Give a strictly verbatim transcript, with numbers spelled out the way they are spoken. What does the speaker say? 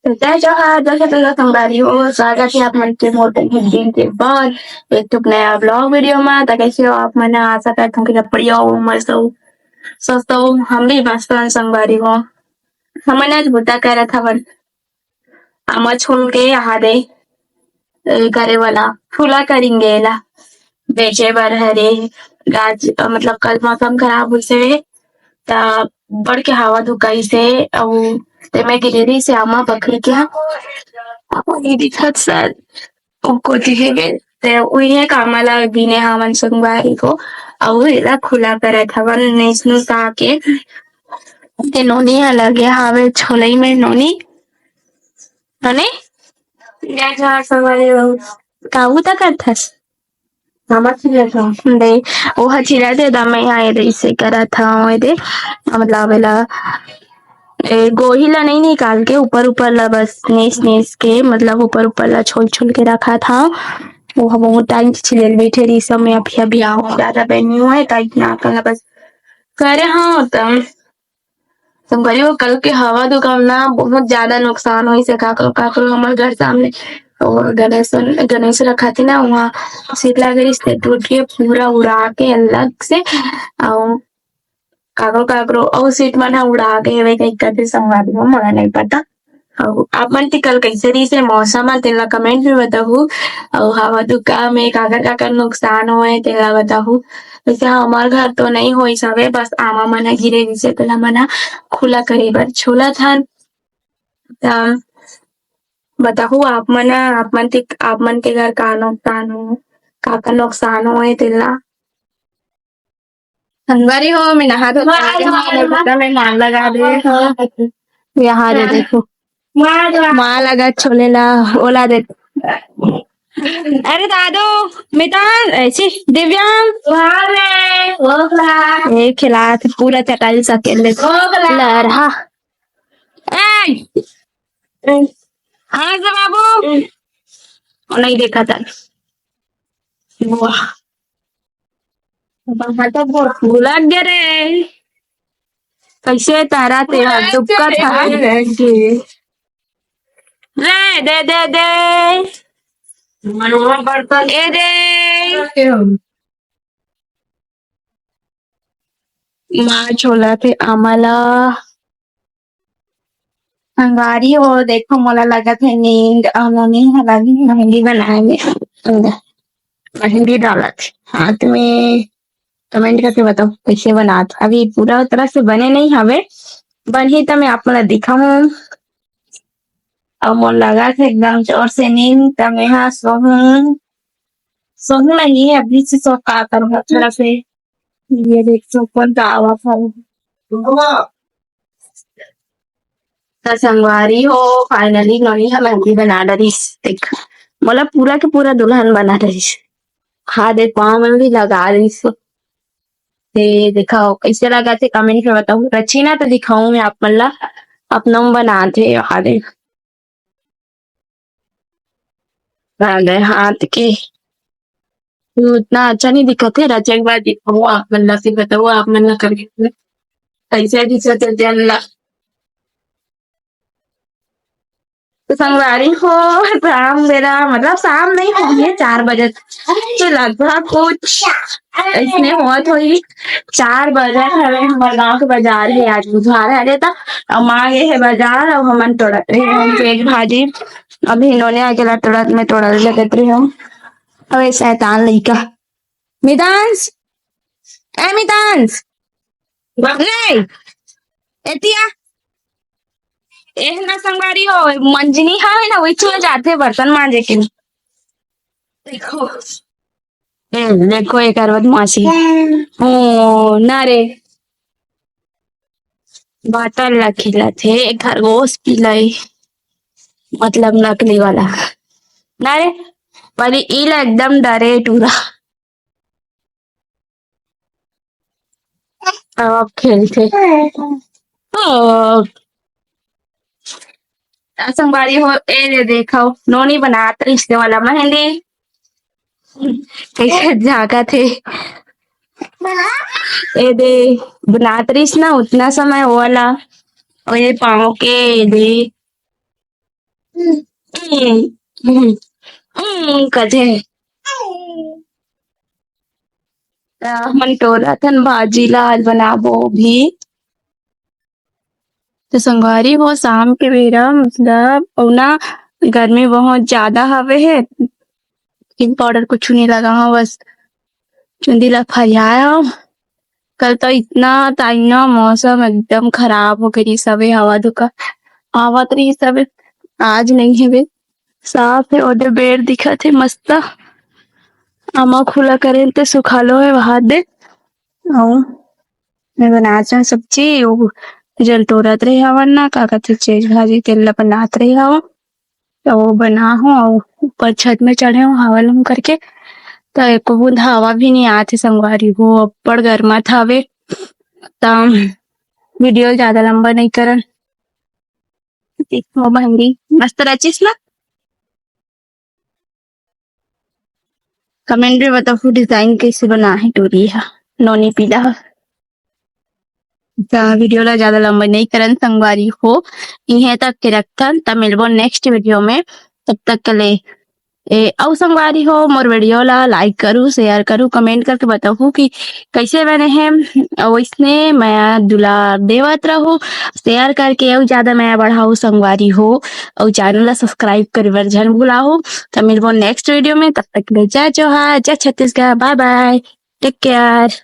तो जय जोहार, जय छत्तीसगढ़ संगवारी हो, स्वागत है आप मन के मोर दिन के बाद एक ठो नया vlog video में। तो कैसे हो आप मन? आशा करता हूँ कि सब बढ़िया हो, मस्त हो, स्वस्थ हो। हम भी मस्त हन संगवारी हो। हमन आज बूता करत हवन, आमा छोल के यहाँ दे ए, करे वाला फूला करिंगे एला बेचे बर हरे। आज, अ, मतलब कल मौसम खराब होइसे, त बड़ के हवा धुकाइसे, अउ तेमे गिरे रहिसे आमा बकरी के। अब नइ दिखत सर, ओ कोती हेवे, ते उही एक आमा ला बीने हवन संगवारी हो, अउ एला खुला करत हवन नइस नुसा के। ते नोनी ह लगे हावे छोलई में, नोनी, नोनी? जय जोहार संगवारी हो। का बूता करथस? आमा छिलत हंव। दे, ओहा छिलत हे, त मैं हा एदे इसे करत हंव, एदे, मतलब, एला, ए, गोही ला नइ निकाल के, ऊपर, ऊपर ला बस नेस, नेस के, मतलब, ऊपर, ऊपर ला छोल, छोल के रखत हंव। ओहा बहुत टाइम से छिले ल बैठे रहिस, मैं अभी, अभी आऊं, ज्यादा बेर नइ होय, त इतना अकन ला बस करे हंव, त संगवारी हो, कल के हवा धुकाम ना बहुत ज्यादा नुकसान होइस हे। काकरो, काकरो हमर घर सामने वो गणेश, गणेश रखाथे ना, वहाँ सीट लगे रहिस ते टूट के पूरा उड़ा के अलग से, अउ काकरो, काकरो अउ सीट मन ह उड़ा गे हवे कहिके कथे संगवारी हो, मोला नइ पता। अउ आप मन के कल कइसे रहिस हे मौसम ह, तेला comment में बताहू। अउ हवा धुका में काकर, काकर नुकसान होए, तेला बताहू। वैसे हमार घर तो नइ होइस हवे, बस आमा मन ह गिरे रहिसे, तेला मन ह खुला करे बर छोलत हन। त बताहू आप मन ह, आप मन के, आप मन के घर का नुकसान हो, का का नुकसान होए तेला। संगवारी हो, मैं नहा धो के आ गई हूँ, मैं बता, मैं मार लगा दे। यहाँ दे देखो, मार लगा छोले ला, ओला दे। अरे दादू, मितान, ऐसी दिव्यांग। वाह रे, ओखला। ये खिलात पूरा चटाई सकेल ले। ओखला। लरहा। ए! हाँ से बाबू। नहीं देखा था। वाह। बाबा तो बहुत भुला गे रे। कैसे तारा तेरा दुक्का था? रे, दे, दे, दे। ए दे। माँ छोला थे आमला। संगवारी हो, देखो, मोला लगत हे नींद, अउ नोनी ह लगी मेहंदी बनाए में। मेहंदी डालत हे हाथ में। Comment करके बताओ, कैसे बनात? अभी पूरा तरह से बने नहीं हवे, बनही त मैं आप मन ला दिखाऊं। अउ मोर लगत हे एकदम जोर से नींद, त मैं हा सोहूं, सोहूं नहीं, अभी से सो का करूंगा थोड़ा से। ये देख, सो कौन का आवाज है। त संगवारी हो, finally नोनी ह मेहंदी बना डरिस। देख, मोला पूरा के पूरा दुल्हन बना डरिस। हा दे, पाँव में भी लगा डरिस। ते दिखाओ, कैसे लगा थे, comment में बताओ। रचीना तो दिखाऊं मैं आप मन ला, अपना बनात हे। हा दे, आ गए हाथ के। वो उतना अच्छा नहीं दिखत हे, रचे के बाद दिखाऊं आप मन ला, फिर बताओ आप मन ला करके कैसे दिखत हे तेन ला। तो संगवारी हो, शाम बेरा, मतलब शाम नहीं हो गए, चार बजे के लगभग कुछ ऐसने होत होही। चार बजे हवे, हमर गांव के बाजार हे, आज बुधवार हरे, त अम्मा गे हे बाजार, अउ हमन तोड़त रहे हम के भाजी। अभी इन्होंने आके ला तोड़त में तोड़त लगत रहे हम। अबे शैतान लइका। मितांश, ए मितांश, रे, एतिया, एह ना संगवारी हो, मंजनी हवे ना, वही चुआ जाथे बर्तन मांजे के। देखो, ए, देखो, एकर बदमाशी। ओ, ना रे, बाटल ला खिलाथे, खरगोश पिलाई, मतलब नकली वाला। ना रे, पर ई ला एकदम डरे टूरा। अब खेलथे। ओ। आ संगवारी हो, ए दे देखो, नोनी बनात रिश्ते वाला मेहंदी। कैसे झांकत हे। ए दे, बनात रिस ना उतना समय वाला। और ये पाँव के, ए दे। हम्म, हम्म, हम्म, कथे। त हमन टोरत हन भाजी ला आज बनाबो भी। तो संगवारी हो, शाम के बेरा मतलब अउ ना गर्मी बहुत ज्यादा हवे हे, क्रीम पाउडर कुछु नहीं लगा हूँ, बस चुंदी ला फरियाया हूँ। कल तो इतना ताइना मौसम एकदम खराब हो गई सवे, हवा धुका आवत रही सवे, आज नहीं हेवे, साफ है। ओदे बेर दिखत है मस्त, अमा खुला करें ते सुखालो है वहां दे। अउ मैं बनात हूँ सब्जी, वो जल टोरत रहे हवन ना, का कहते चीज भाजी तेल ला बनात रहे हवन, तो वो बना हूँ। अउ ऊपर छत में चढ़े हूँ हवा लूम करके, तो एको बूंद हवा भी नहीं आत हे संगवारी हो, अब्बड़ गरमात हवे। त वीडियो ज्यादा लंबा नहीं करन। देखो बहंगी मस्त रचिस ना। कमेंट में बताओ डिजाइन कैसे बना है टूरी हा, नोनी पीला हा। त वीडियो ला ज्यादा लंबा नहीं करन संगवारी हो, इहे तक के रखथन। त मिलबो नेक्स्ट वीडियो में, तब तक के लिए ए, अउ संगवारी हो, मोर वीडियो ला लाइक करू, शेयर करू, कमेंट करके बताहू कि कैसे बने हे। अउ इसने मया दुलार देवत रहू, शेयर करके अउ ज्यादा मया बढ़ाऊ संगवारी हो, अउ चैनल ला सब्सक्राइब करे बर झन भुलाहू। त मिलबो नेक्स्ट वीडियो में, तब तक के लिए जय जोहार, जय छत्तीसगढ़, बाय बाय, टेक केयर।